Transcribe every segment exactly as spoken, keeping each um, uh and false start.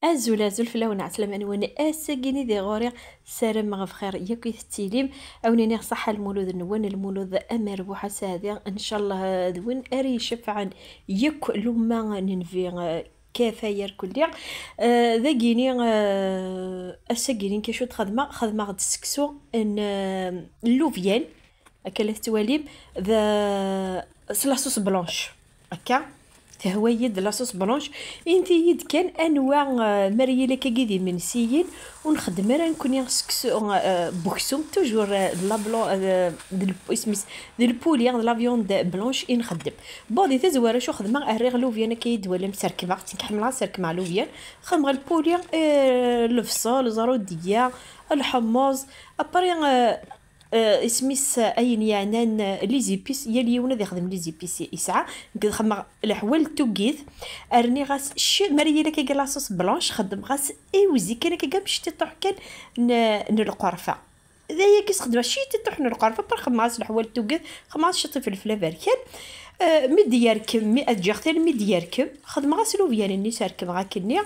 Azul, azul fell-awen, ɛeslama-nwen. Ass-agi-ni di ɣur-i, ssarameɣ bxir yakk i tettilim. Awen-iniɣ ṣaḥḥa lmulud-nwen, lmulud amerbuḥ asaɛdi, ncallah d win ara icefɛen yakk lumma nenbi, eh, kafa yar kulli. Eh, dagini, eh, ass-agi-ni kacu d-xedmeɣ? Xedmeɣ-d seksu n, eh, llubyan, akka la tettwalim, d, s la sauce blanche. Akka, tehwa-yi-d la sauce blanche. Inti-yi-d kan anwa, eh, ma ara yili akkagi d imensiyen, ur nxeddem ara nekkni seksu, eh, n uksum, toujours, eh, d la blan-, eh, d l-, isem-is, d lpuli, d la viande blanche i nxeddem. Bon, di tazwara acu xedmeɣ? Rriɣ lubyan akka i d-twalam, serkmeɣ, ttnk ḥemmleɣ ad serkmeɣ lubyan. Xedmeɣ lpuli, eh, lebṣel, ẓrudiya, lḥemmeẓ, après, eh, eh, isem-is, eh, ayen yeɛnan, eh, les épices, yal yiwen ad ixdem les épices yesɛa. Nekk xedmeɣ leḥwal n tugit, rniɣ-as ci-, mi ara yili akkagi la sauce blanche, xedmeɣ-as iwzi kan akkagi am ctiṭuḥ kan n, n lqerfa. D ayagi sxedmeɣ ctiṭuḥ n lqerfa, après xedmeɣ-as leḥwal n tugit, xedmeɣ-as ciṭ ifelfel aberkan. Eh, mi d-yerkem, mi, ad ǧǧeɣ-t almi d-yerkem, xedmeɣ-as lubyan-nni, serkmeɣ akkenni.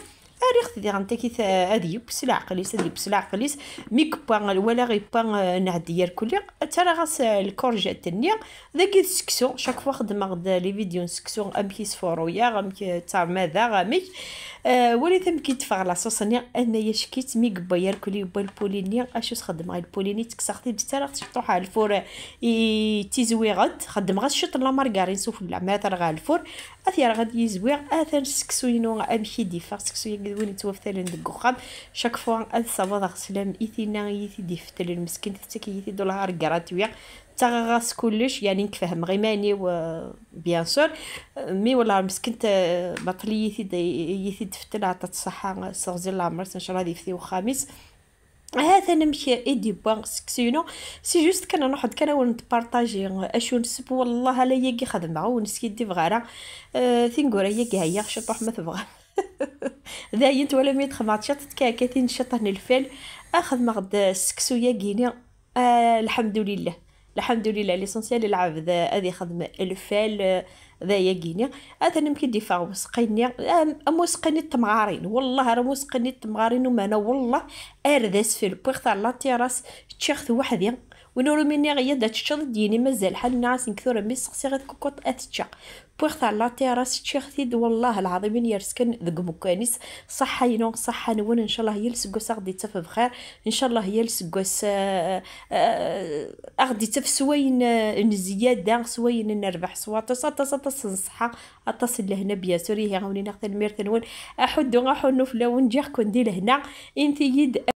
Rriɣ-t diɣen takit, eh, ad yeww s leɛqel-is, ad yeww s leɛqel-is. Mi yewwa, walaɣ yewwa, eh, nɛeddi yar kulli, ttarraɣ-as, eh, lkurjat-nni. Dagi d seksu, chaque fois xeddmeɣ-d les vidéos n seksu, amek i sfuruyeɣ, amek, eh, ttarmadeɣ, amek. Eh, walit amek i d-teffeɣ la sauce-nni, anay acek-itt, mi yewwa yar kulli, yewwa lpuli-nni, acu sxeddmeɣ i lpuli-nni, ttekkseɣ-t-id, ttarraɣ-t ciṭuḥ ɣer lfur, eh, i tizwiɣet, xeddmeɣ-as ciṭ n la margarine sufella, mi ara t-rreɣ ɣer lfur, ad t-yerr ad yizwi. Atan seksu-inu amek i d-iffeɣ, seksu-yagi d win yettwaftalen deg uxxam. Chaque fois ad ssawaḍeɣ sslam i tinna i yi-t-id-ifetlen, meskint tettak-iyi-t-id, wellah ar gratuit. Ttaɣeɣ-as kullec, yani nekk fehmeɣ iman-iw, euh, bien sûr. Euh, mi wellah meskint, euh, baṭel i yi-t-id, i yi-t-id-teftel, ɛṭa-tt ṣṣeḥḥa, seɣzi n leɛmer-is, ncallah ad yefti uxxam-is. Ha-t-an amek i d-yewwa seksu-inu. C'est juste kan nruḥ-d kan awen-d-partager acu nseb. Wellah ala yagi xedmeɣ, ur neskiddibeɣ ara. Euh, tineggura-yagi ɛyiɣ ciṭuḥ ma tebɣam. Dayen twalam i d-xedmeɣ-d ciṭ n tkerkatin, ciṭ n lfal. Xedmeɣ-d seksu-yagi-ni. Ah, lḥemdulillah. Lḥemdulillah, l'essentiel lɛebd, eh, ad ixdem lfal, eh, d ayagi-ni. Atan amek i d-iffeɣ useqqi-nni, am, am useqqi-nni n temɣarin. Wellah, ar am useqqi-nni n temɣarin, umana, wellah, ar d asfel. Wwiɣ-t ar la terrasse, ččiɣ-t weḥd-i. Win ur umineɣ, yya-d ad teččeḍ, ad d-yini mazal ḥal, nniɣ-as nekk tura mi sseqsiɣ i tkukuṭ ad teččeɣ. Wwiɣ-t ar la terrasse, ččiɣ-t-id, wellah lɛaḍim, in yers kan deg umekkan-is. Ṣaḥḥa-inu, ṣaḥḥa-nwen, ncallah yal seggas ad ɣ-d-ittaf bxir, ncallah yal seggas, eh, eh, ad ɣ-d-ittaf s wayen, eh, n zzyada, s wayen n rrbeḥ, s waṭas, aṭas, aṭas n ṣṣeḥḥa, aṭas n lehna, bien sûr. Ihi, awen-iniɣ tanemmirt-nwen, aḥuddu, aḥunnu fell-awen, ǧǧiɣ-ken di lehna, inti-yi-d